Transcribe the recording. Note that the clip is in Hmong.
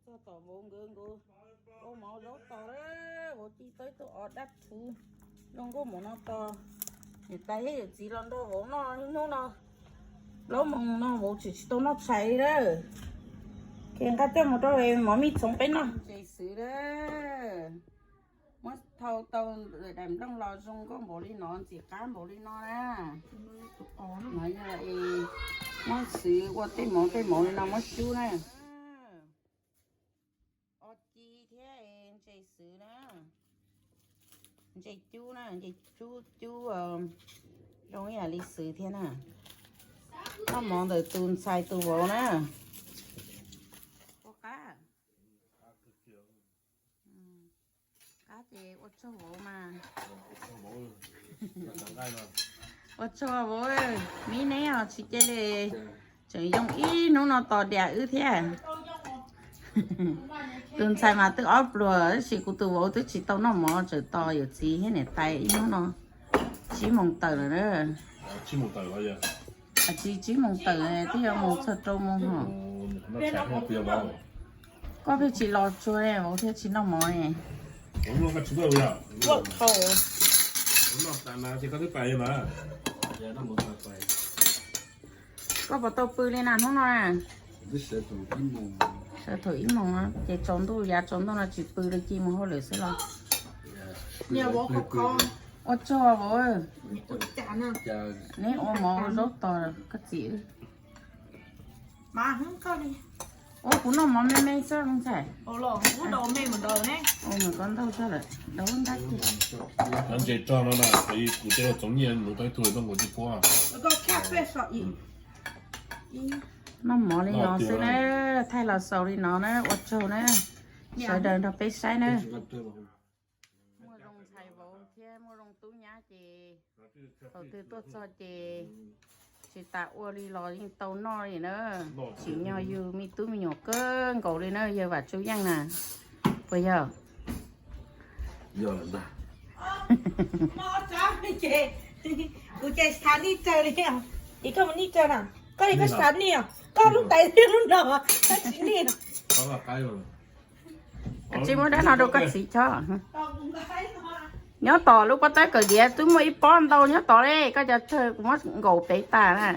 Txog tom vauv nkawd, nkawd ua mov zaub tos lawm, vauv ci tau ib tug os dab txhuv zoo nkauj npaum no tos. Niam tais thiab yawm txiv los nrog vauv noj hnub no, plaub moos no vauv tseem tsis tau noj tshais li lawm. Ces nqa coj mus rau mov mij txhoov peb noj. Ntses xwb lawm, muab thau tau daim nplooj los zoo nkauj npaum li no, ntxim qab npaum li no na. No yog muab xwb ua tej mov tej mov li no muab cub na. Os ci thiab ntses xwb na. Ntses cub na, ntses cub cub zoo ib yam li xwb thiab na. Noj mov ntawm tus ntxhais tus vauv na. Ua qab. Qab ces ua tsaug vauv mas. Ua tsaug vauv, mib neb os tsis cia li tseem yoo ib hnub no tos diam wb thiab. Tus ntxhais mas twb ob pluas tab sis kuv tus vauv twb tsis tau noj mov tseem tos yawm txiv thiab niam tais ib hnub no. Tsib moos tawm lawm na. Tsis tsib moos tawm twb yuav mus txog rau moos hos. Koj pheej tsis los tsuag vauv thiaj tsis noj mov ne. Koj puas tau pw li na hnub no na? Sawv thaum ib moos ces tsaus ntuj, yav tsaus ntuj no tsis pw li, cia mus hauj lwm xwb los. Ua tsaug vauv, neb ua mov ua zaub tos koj txiv. Ua kuv noj mov me me xwb ntxhais. Mus koj ntaug txog lawm, dau ntab ces. Ntses rog no na, kuv tej txoov nyiaj nuv tau ib tug tau nkaus tsis puab. Noj mov li no xwb na, thaij los xaus li no na, ua tsaug na, sawv daws nrog peb saib na. Muaj zoo ntxhais vauv thiab muaj zoo tub nyab ces thaum twg tuaj txog ces tsis tas ua li los yeej tau noj li na. Tsim nyog yug me tub me nyuam kawg nkaus li na yawg Vam Tsuj Yeej na, puas yog? Kuv ces xav nij tsawg li, ces koj mus nij tsawg na, koj li koj xav nij os, koj lub tais thiab lub no, koj tsis nij. Tsis muab dab no rau koj txiv chob. Nyob tom lub pob tawb kawm diav twb muaj ib pob ntau nyob tod li, koj cov tsawg kuv muab nkaum pem tas na.